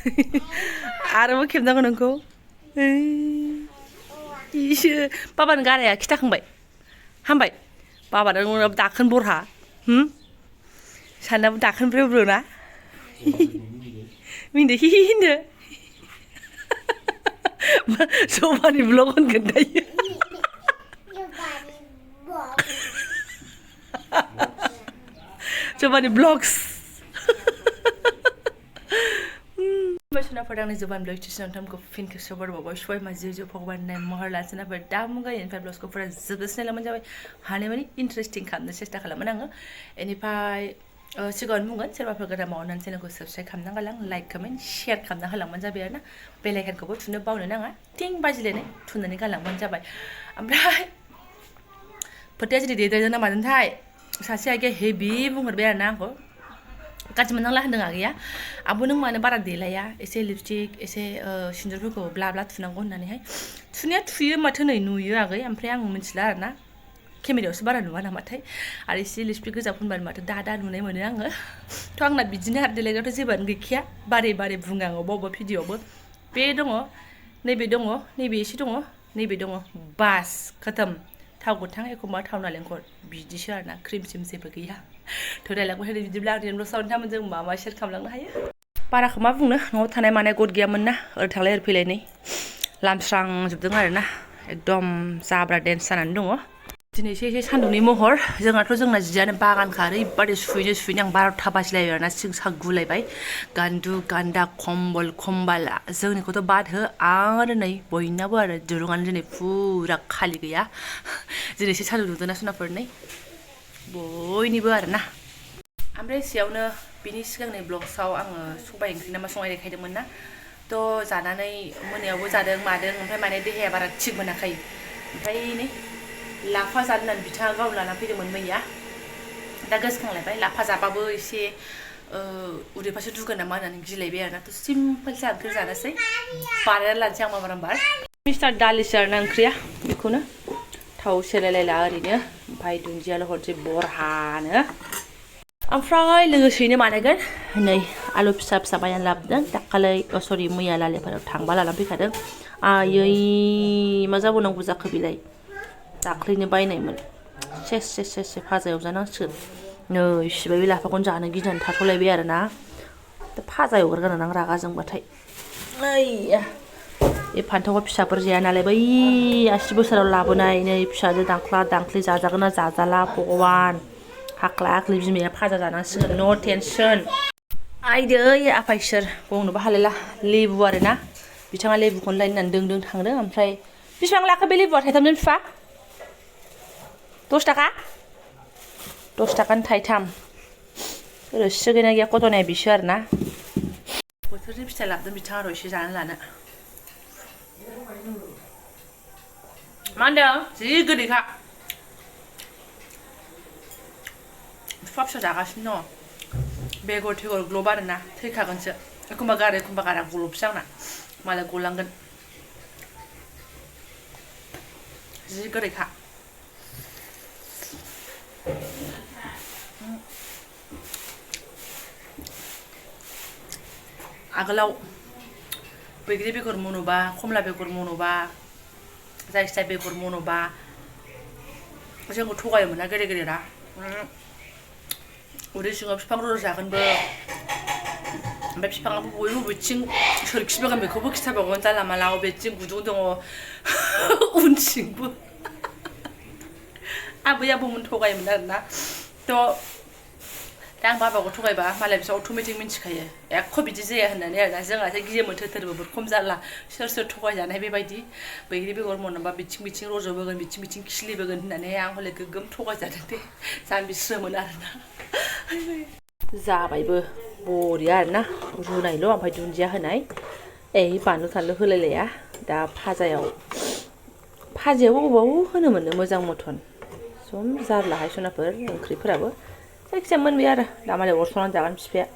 आरोबाव खेबनांगौ नोंखौ इसो बाबानो गाराया खिथाखांबाय हामबाय बाबानो दाखोन बरहा सानाबो दाखोन ब्रेव ब्रेव ना मिंदो हि होनदो जबानि ब्लग होनगोन दायो जबानि ब्लग्स आंनि जबान ब्लग नोंथांखौ फिन खेबसेयाव बरबावबाय सबाय माजि भगबाननि महर लानोसै दा मुगानिफ्राय ब्लग्सखौ फुरा जोबोसै लामोन जाबाय हानाय माने इन्टारेस्टिं खालामनो सेस्था खालामोन आङो बेनिफ्राय सिगाङावनो बुंगोन सोरबाफोर गोदान मावनानै चेनेलखौ साबस्क्राइब खालामना गालां लाइक कमेन्ट शेयार खालामना होलांबानो जाबाय आरो ना बेल आइकनखौबो थुनो बावनो नाङा टिं बाजिलायनाय थुनानै गालांबानो जाबाय ओमफ्राय फोथाया जुदि देदेरदों ना मादोंथाय सासे आइया हेभि बुंहरबाय आरो ना आंखौ गाज्रि मोननांला होनदों आगैया आबो नों मानो बारा देलाया एसे लिपस्टिक एसे सिन्दुरफोरखौ ब्ला ब्ला थुनांगौ होननानैहाय थुनाया थुयो माथो नै नुयो आगै ओमफ्राय आं मिथिला आरो ना केमेरायावसो बारा नुवा नामाथाय आरो एसे लिपस्टिक गोजा फुनबानो माथो दा नुनाय मोनो आङो थ' आंना बिदिनो आरो देलायग्रायाथ' जेबोआनो गैखाया बारे बारे बुङो आङो अबेबा भिडिअ'आवबो बे दङ नैबे दङ नैबे एसे दङ नैबे दङ बास खतम थाव गोथां एखमबा थाव नालेंखर बिदिसो आरो ना क्रिम सिम जेबो गैया थ' डाइलगखौ होदो बिदिब्ला आं ब्लग्सआव नोंथांमोनजों मा मा शेयार खालामलांनो हायो बाराखौ मा बुंनो न'आव थानाय मानाय गद गैयामोन ना ओरै थांलाय ओरै फैलाय नै लामस्रांजोबदों आरो ना एकदम जाब्रा डेन्स जानानै दङ दिनै एसे सान्दुंनि महर जोंना जियानो बागानखा ओरैबादि सुयैनो आं 12टा बाजिलायबाय आरोना सिं सा गुलायबाय गान्दु गान्दा खम्बल खम्बाल जोंनिखौथ' बाद हो आरो नै बयनाबो आरो दुरुङानो दिनै फुरा खालि गैया दिनै एसे सान्दुं दुंदोंना सनाफोर नै बयनिबो आरो ना ओमफ्राय एसेयावनो बिनि सिगांनि ब्लग्सआव आङो सबाइ ओंख्रि नामा संनाय देखायदोंमोन ना थ' जानानै मोनायावबो जादों मादों ओमफ्राय माने देहाया बारा थिग मोनाखै ओमफ्राय नै लाफा जानो होननानै बिथाङा गावनो लाना फैदोंमोन मैया दा गोसोखांलायबाय लाफा जाबाबो एसे उदैफ्रासो दुगोन नामा होननानै गिलायबाय आरोना थ' सिम्पोलसो ओंख्रि जानोसै बानायनानै लानोसै आं माबार मिस्टार दालिसो आरोना ओंख्रिया बेखौनो थाव सेलायलायला ओरैनो ओमफ्राय दुन्दियाल' हरसै बरहानो ओमफ्राय लोगोसेयैनो बानायगोन नै आलु फिसा फिसा बायनानै लाबोदों दाखालै सरि मैया लालेफोराव थांबा लानानै फैखादों आयै मा जाबावनांगौ जाखो बिलाय दाख्लैनो बायनायमोन सेस फाजा एवजानांसिगोन नै सिबाय बे लाफाखौनो जानो गिनानै थाथ'लायबाय आरो ना दा फाजा एवगारगोन आं रागा जोंबाथाय ओइया बे फान्थावा फिसाफोर जाया नालाय बै आसि बोसोराव लाबोनाय नै फिसाजो दांख्ला दांख्लि जाजागोन ना जाजाला भगबान हाख्ला हाख्लि बिमाया फाजा जानांसिगोन नो टेनसन आइदै आफा इसोर बुंनोबो हालायला लेबु आरो ना बिथाङा लेबुखौनो लायनो होननानै दों थांदों ओमफ्राय बेसेबां लाखो बे लेबुआ थाइथामजों बिफा 10 थाखा 10 थाखानि थाइथाम रोसि गैना गैया कटनाया बिसो आरो ना बोथोरनि फिथाइ लाबोदों बिथाङा र' एसे जानो लानो मा होनदों जि गोदैखा फिसा फिसा जागासिनो दङ बेगर थेगर ग्लब आरो ना थैखागोनसो एखमबा गारा गलबसो आंना मालाय गलांगोन जि गोदैखा आगोलाव बैग्रि बेगर मन'बा खमला बेगर मन'बा जायखिजाया बेगर मन'बा जोंखौ थगायोमोन ना गेदेरा उदै सिङाव बिफां रज'जागोनबो ओमफ्राय बिफाङाबो बबेथिं सोरखिबोगोन बेखौबो खिथाबावगोन जाला माला बबेथिं गुदुं दङ उनथिंबो आबै आबौमोन थगायोमोन आरोना थ' दा आं बाबाखौ थगायबा मालाय बिसोर अट'मेटिक मिन्थिखायो एख' बिदि जाया होननानै आरोना जोंहासो गियोमोन थोरबो खम जाला सोर थगायजानाय बेबायदि बैग्रि बेगर मन'बा बिथिं रज'बोगोन बिथिं खिलिबोगोन होननानै आं हले गोगोम थगायजादों दे जाम्बिस्रोमोन आरोना जाबायबो बरिया आरोना रुनायल' ओमफ्राय दुन्दिया होनाय बानलु थानलु होलायलाया दा फाजायाव अबाव होनो मोननो मोजां मथन सम जारलाहाय सनाफोर ओंख्रिफोराबो जायखिजाया मोनबाय आरो दा मालाय अरस'नानै जागोन बिफाया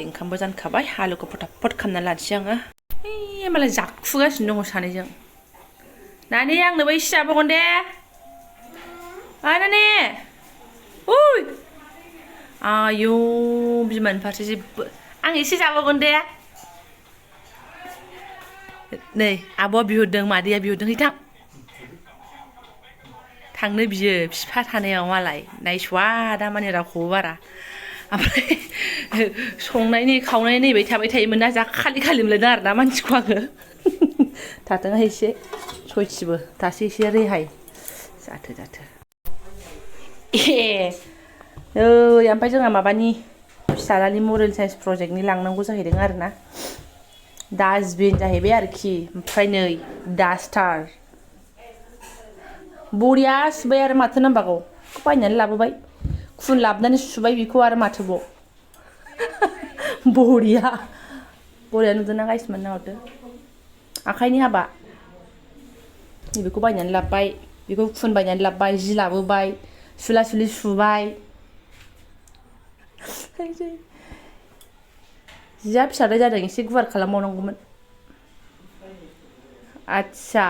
ओंखामबो जानखाबाय आलुखौ फटाफट खालामनानै लानोसै आङो मालाय जाखुगासिनो दङ सानैजों नानि आंनोबो एसे जाबावगोन दे नानि ओइ आयौ बिमानि फारसे जेबो आं एसे जाबावगोन दे नै आब'आ बिहरदों मादैया बिहरदों थां थांनो बियो बिफा थानायाव मालाय नायस'वा दा माने रावखौबो बारा ओमफ्राय संनायनि खावनाय नैबाय थाबाय थायोमोन ना जा खालि खालि मोनलायदों आरो ना मानसिखौ आङो थाथोंहाय एसे सयथिबो दासो एसे रेहाय जाथो ओमफ्राय जोंहा माबानि फिसालानि मरेल साइन्स प्रजेक्टनि लांनांगौ जाहैदों आरो ना डास्टबिन जाहैबाय आरोखि ओमफ्राय नै डास्टार बरिया सुबाय आरो माथो नांबावगौ बायनानै लाबोबाय खुन लाबोनानै सुबाय बेखौ आरो माथोबाव बरिया नुदोंना गाइस मोनना हरदो आखाइनि हाबा बेखौ बायनानै लाबोबाय बेखौ खुन बायनानै लाबोबाय जि लाबोबाय सुला सुलि सुबाय जिया फिसाद्राय जादों एसे गुवार खालामबावनांगौमोन आच्छा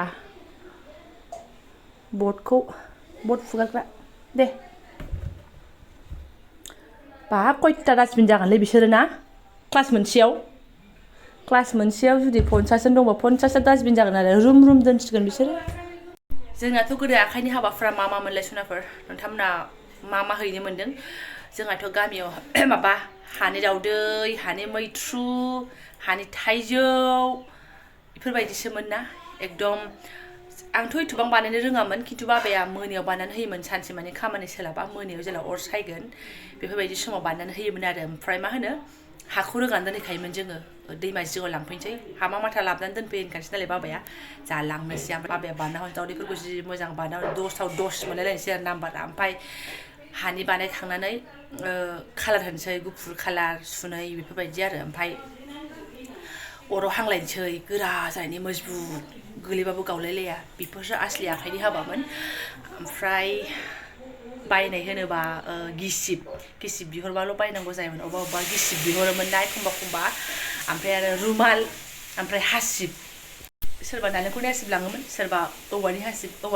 बर्ड फुगारग्रा दे बा खयथा डास्टबिन जागोनलै बिसोरो ना क्लास मोनसेयाव जुदि 50 जन दंबा 50 डास्टबिन जागोन आरो रुम दोनसिगोन बिसोरो जोंनाथ' गोदो आखाइनि हाबाफ्रा मा मोनलाय सनाफोर नोंथांमोना मा हैनो मोन्दों जोंहाथ' गामियाव माबा हानि दावदै हानि मैथ्रु हानि थाइजौ बेफोरबायदिसोमोन ना एकदम आंथ' एथबां बानायनो रोङामोन खिन्थु बाबाया मोनायाव बानायनानै होयोमोन सानसे माने खामानि सोलाबा मोनायाव जेला अर सायगोन बेफोरबायदि समाव बानायनानै होयोमोन आरो ओमफ्राय मा होनो हाखौ रोगानानै दोनहैखायोमोन जोङो दैमा जिङाव लांफैनोसै हामा माथा लाबोनानै दोनफैयो होनखानोसै नालाय बाबाया जा लांनोसै ओमफ्राय बाबाया बानायना हरनो दावदैफोरखौ जि मोजां बानायना 10आव 10 मोनलायलायनोसै आरो नाम्बारा ओमफ्राय हानि बानायखांनानै कालार होनोसै गुफुर कालार सुनै बेफोरबायदि आरो ओमफ्राय अराव हांलायनोसै गोरा जानायनि मजबुत गोलैबाबो गावलायलाया बेफोरसो असलि आखाइनि हाबामोन ओमफ्राय बायनाय होनोबा गिसिब बिहरबाल' बायनांगौ जायोमोन अबेबा गिसिब बिहरोमोन ना एखमबा ओमफ्राय आरो रुमाल ओमफ्राय हासिब सोरबा नालेंखरनि हासिब लाङोमोन सोरबा औवानि हासिबखौ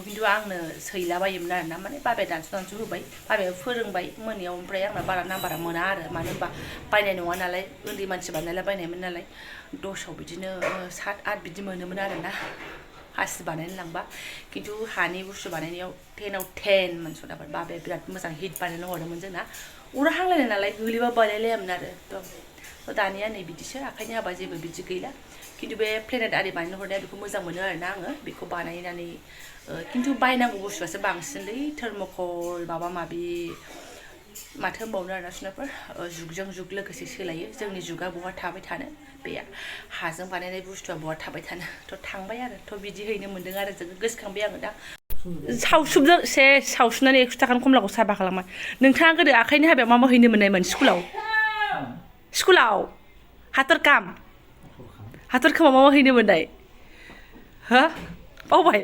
खिन्थु आंनो सैलाबायोमोन आरो ना माने बाबाया दानस' होबाय बाबाया फोरोंबाय मोनायाव ओमफ्राय आंना बारा नाम्बारा मोना आरो मानो होनबा बायनाय नङा नालाय उन्दै मानसि बानायला बायनायमोन नालाय 10आव बिदिनो 7, 8 बिदि मोनोमोन आरो ना हासिब बानायनो लांबा खिन्थु हानि बुस्थु बानायनायाव 10आव 10 मोनस'दाफोर बाबाया बिराद मोजां हिट बानायना हरदोंमोन जोंना अरा हांलायनाय नालाय गोलैबा बायलायलायामोन आरो दानिया नै बिदिसो आखाइनि हाबा जेबो बिदि गैला खिन्थु बे प्लेनेट आरि बानायनो हरनाया बेखौ मोजां मोनो आरोना आङो बेखौ बानायनानै खिन्थु बायनांगौ बुस्थुआसो बांसिनलै थर्मकल माबा माबि माथो होनबावनो आरोना सुनाफोर जुगजों जुग लोगोसे सोलायो जोंनि जुगा बहा थाबाय थानो बे हाजों बानायनाय बुस्थुआ बहा थाबाय थानो थांबाय आरो बिदि हैनो मोन्दों आरो जोङो गोसोखांबाय आङो दा सावसुबजों सावसुनानै 100 थाखानि खमलाखौ साफा खालामा नोंथाङा गोदो आखाइनि हाबायाव मा हैनो मोननायमोन स्कुलाव हाथरखामा मा हैनो मोननाय हो बावबाय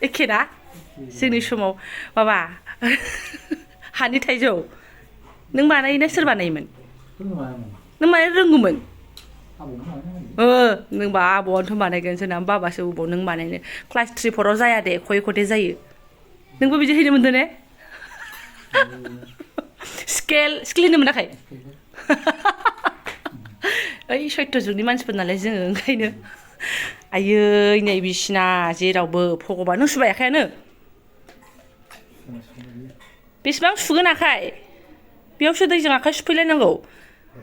एखे ना जोंनि समाव माबा हानि थाइजौ नों बानायोना सोर बानायोमोन नों बानायनो रोंगौमोन नोंबा आब'आनोथ' बानायगोन जोंना बाबासो बबाव नों बानायनो क्लास 3, 4आव जाया दे खये जायो नोंबो बिदि हैनो मोनदों ने स्केल होनो मोनाखै ओइ सैत्य जुगनि मानसिफोर नालाय जोङो ओंखायनो आयै नै बिसिना जेरावबो भगबान नों सुबाय आखायानो बेसेबां सुगोन आखाय बेयावसो दैजों आखाइ सुफैलायनांगौ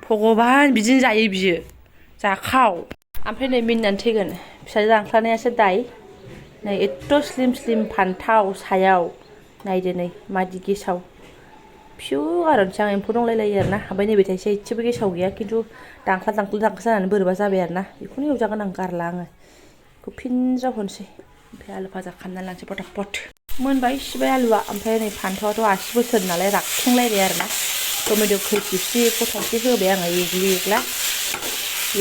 भगबान बिदिनो जायो बियो जाखाव ओमफ्राय नै मिनिनानै थैगोन फिसाजो जांख्लानायासो दाय नै एथ' स्लिम फान्थाव सायाव नायदो नै मादि गेसाव फिउ गारनोसै आं एम्फौ दंलायलायो आरोना ओमफ्राय नैबे थाइसे एसेबो गेसाव गैया खिन्थु दांख्ला जानानै बोरैबा जाबाय आरोना बेखौनो एवजागोन आं गारला आङो बेखौ फिन जावहरनोसै ओमफ्राय आलु भाजा खालामनानै लानोसै फटाफट मोनबाय सिबाय आलुआ ओमफ्राय नै फान्थावआथ' आसि बोसोर नालाय राखेंलायबाय आरोना टमेट' खोरचिबसे थाइसे होबाय आङो एग्ला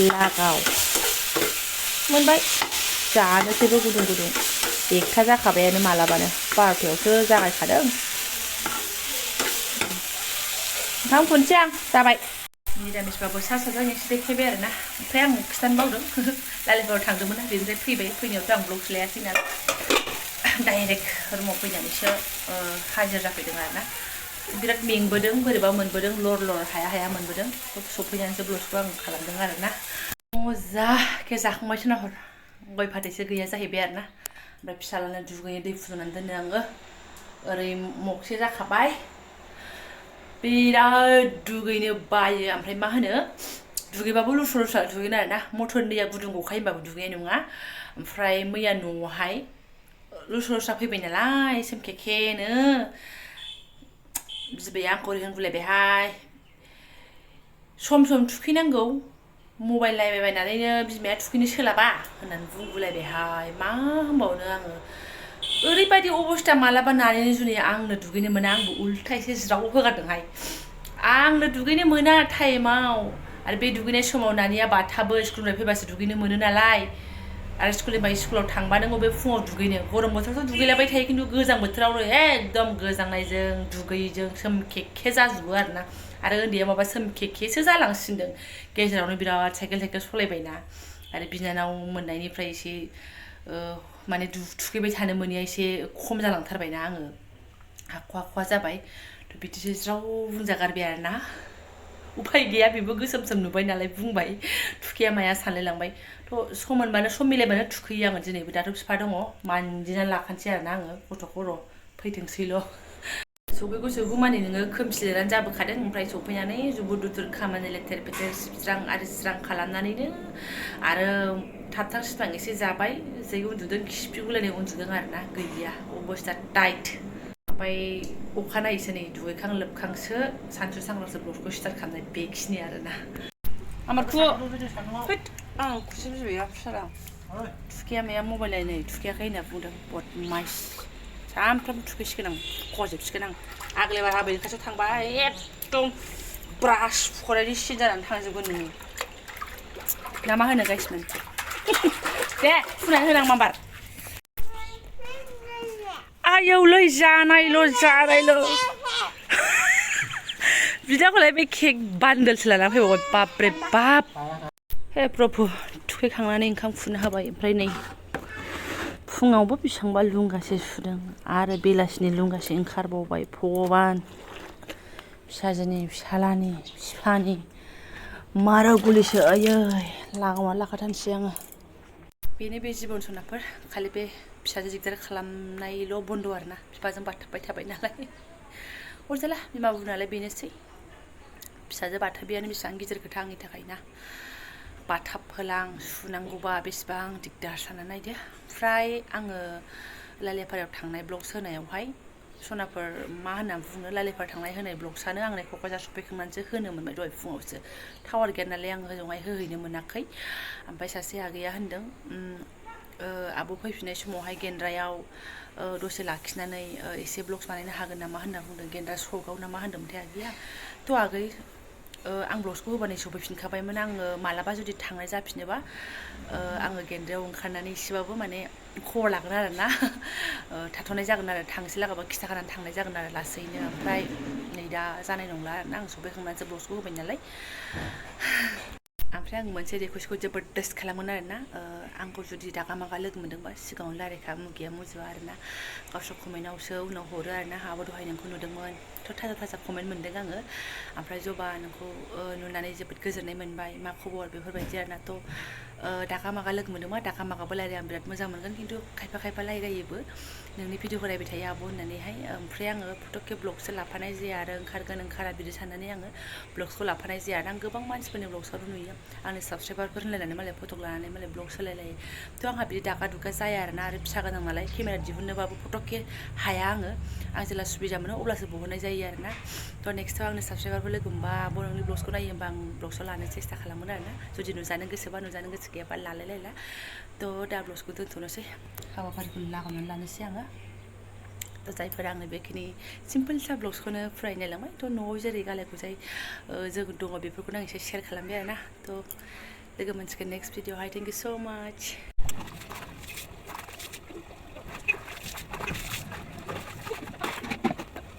लागाव मोनबाय जानोसैबो गुदुं 1था जाखाबायानो मालाबानो 12थायावसो जागायखादों ओंखाम खुनोसै आं जाबाय निरामिसबाबो साजों एसे देखायबाय आरोना ओमफ्राय आं खिथानो बावदों लालिफोराव थांदोंमोन ना बेनिफ्राय फैबाय फैनायावथ' आं ब्लग लायासै नालाय डाइरेक्ट रुमाव फैनानैसो हाजिर जाफैदों आरोना बिराद मेंबोदों बोरैबा मोनबोदों लर हाया मोनबोदों सफैनानैसो ब्लगखौ आं खालामदों आरोना मजाके जाखांबाय सोनाहर गय फाथैसो गैया जाहैबाय आरोना ओमफ्राय फिसालानो दुगैनो दै फुदुंनानै दोनो आङो ओरै मगसे जाखाबाय बिराद दुगैनो बायो ओमफ्राय मा होनो दुगैबाबो लुस्रा दुगैनो आरोना मटरनि दैया गुदुं गखायो होनबाबो दुगैनाय नङा ओमफ्राय मैया न'आवहाय लुस्रा फैबाय नालाय सोमखेखेनो बिबैया आंखौ ओरै होनगुलायबायहाय सम थुखैनांगौ मबाइल नायबायनानैनो बिमाया थुखैनो सोलाबा होननानै बुंगुलायबायहाय मा होनबावनो आङो ओरैबायदि अबस्था मालाबा नानिनि जुनिया आंनो दुगैनो मोना आंबो उल्था एसे ज्राव होगारदोंहाय आंनो दुगैनो मोना टाइमाव आरो बे दुगैनाय समाव नानिया बाथाबो स्कुलनिफ्राय फैबासो दुगैनो मोनो नालाय आरो स्कुलनिफ्राय स्कुलाव थांबा नों बबे फुङाव दुगैनो गरम बोथोरावथ' दुगैलाबाय थायो खिन्थु गोजां बोथोरावनो एकदम गोजांनायजों दुगैजों सोमखेखे जाजोबो आरो उन्दैया माबा सोमखेखेसो जालांसिनदों गेजेरावनो बिराद साइकेल सलायबायना आरो बिनानाव मोननायनिफ्राय एसे माने थुखैबाय थानो मोनैया एसे खम जालांथारबायना आङो हाखवा जाबाय थ' बिदिसो ज्राव बुंजागारबाय आरोना उफाय गैया बेबो गोसोम नुबाय नालाय बुंबाय थुखैया माया सानलायलांबाय थ' सम मोनबानो सम मिलायबानो थुखैयो आङो दिनैबो दाथ' बिफा दङ मानजिनानै लाखानोसै आरोना आङो गथ'खौ र' फैथोंसैल' सफैगौ मानि नोङो खोमसि लेरानो जाबोखादों ओमफ्राय सफैनानै जुबुर दुथुर खामानि लेथेर फेथेर सिबस्रां आरिस्रां खालामनानैनो आरो थाबथां सिथां एसे जाबाय जै उन्दुदों खिफिगुलायनाय उन्दुदों आरोना गैया अबस्था टाइट ओमफ्राय अखानायैसो नै दुगैखां लोबखांसो सानसु सांग्रांसो ब्लगखौ स्टार्ट खालामनाय बेखिनि आरोना आमारखौ आं खुसि बिबैया फिसाला थुखैया माया मबाइल नायनो थुखैयाखै होनना बुंदों बदमाइस सामफ्रामबो थुखैसिगोन आं खजोबसिगोन आं आग्लायबार हाबानि खाथियाव थांबा एकदम ब्रास फुख'नायनि सिन जानानै थांजोबगोन नोङो ना मा होनो गाइसमोन दे फुनानै होनां माबार आयौलै जानायल' बिदाखौलाय बे केक बान्डोलसो लाना फैबावबाय बाबरे बाब हे प्रभु थुखैखांनानै ओंखाम खुनो होबाय ओमफ्राय नै फुङावबो बेसेबांबा लुंगासे सुदों आरो बेलासिनि लुंगासे ओंखारबावबाय भगबान फिसाजोनि फिसालानि बिफानि माराव गुलिसो आयै लागावना लाखाथारनोसै आङो बेनो बे जिबन सनाफोर खालि बे फिसाजो दिगदार खालामनायल' बन्द' आरोना बिफाजों बाथाबबाय थाबाय नालाय अरजाला बिमा बुंनालाय बेनोसै फिसाजो बाथाबियानो बेसेबां गिदिर खोथा आंनि थाखाय ना बाथाब होलां सुनांगौबा बेसेबां दिगदार सानना नायदो ओमफ्राय आङो लालिपारायाव थांनाय ब्लग्स होनायावहाय सनाफोर मा होनना बुङो लालिपारा थांनाय होनाय ब्लग्सआनो आंनो क'क्राझार सफैखांनानैसो होनो मोनबाय दहाय फुङावसो टावार गैया नालाय आङो ओजोंहाय होहैनो मोनाखै ओमफ्राय सासे आगैया होनदों आब' फैफिननाय समावहाय गेन्द्रायाव दसे लाखिनानै एसे ब्लग्स बानायनो हागोन नामा होनना बुंदों गेन्द्रा सकआव ना मा होनदोंमोनथाय आगैया थ' आगै आं ब्लग्सखौ होबानो सफैफिनखाबायमोन आङो मालाबा जुदि थांनाय जाफिनोबा आङो गेन्द्रायाव ओंखारनानै एसेबाबो माने खबर लागोन आरोना थाथ'नाय जागोन आरो थांसै लागाबा खिथाखानानै थांनाय जागोन आरो लासैनो ओमफ्राय नै दा जानाय नंला आरोना आं सफैखांनानैसो ब्लग्सखौ होबाय नालाय ओमफ्राय आं मोनसे रिकुवेस्टखौ जबरदस्त खालामोन आरोना आंखौ जुदि दागा मागा लोगो मोनदोंबा सिगाङावनो रायलायखा मुगैया मुजुवा आरोना गावसोर कमेन्टआवसो उनाव हरो आरोना आब' दहाय नोंखौ नुदोंमोन थ' थाजा कमेन्ट मोनदों आङो ओमफ्राय जबा नोंखौ नुनानै जोबोद गोजोननाय मोनबाय मा खबर बेफोरबायदि आरोना थ' दागा मागा लोगो मोनदोंबा दागा मागाबो रायलाय आं बिराद मोजां मोनगोन खिन्थु खायफा रायलायोबो नोंनि भिडिअखौ नायबाय थायो आब' होननानैहाय ओमफ्राय आङो फट'के ब्लगसो लाफानाय जाया आरो ओंखारगोन ओंखारा बिदि साननानै आङो ब्लग्सखौ लाफानाय जाया आं गोबां मानसिफोरनि ब्लग्सआव नुयो आंनि साबसक्राइबारफोर होनलायनानै मालाय फट' लानानै मालाय ब्लग्स होलायलायो थ' आंहा बिदि दागा दुगा जाया आरोना आरो फिसा गोनां नालाय केमेरा दिहुननोबाबो फट'के हाया आं जेला सुबिदा मोनो अब्लासो बहननाय जायो आरोना थ' नेक्स्टआव आंनि साबसक्राइबारफोर लोगो मोनबा आब' नोंनि ब्लग्सखौ नायो होमबा आं ब्लग्सआव लानो सेस्था खालामोन आरोना जुदि नुजानो गोसोबा नुजानो गोसो गैयाबा लालायलायला थ' दा ब्लग्सखौ दोनथ'नोसै हाबाफारिखौ लागामनानै लानोसै आङो थ' जायफोरा आंनो बेखिनि सिम्पोल सा ब्लग्सखौनो फुराय नायलांबाय थ' न'आव जेरै गालाय गुजाय जों दङ बेफोरखौनो आं एसे शेयार खालामबाय आरोना थ' लोगो मोनसिगोन नेक्स्ट भिडिअआवहाय थेंक इउ स' माच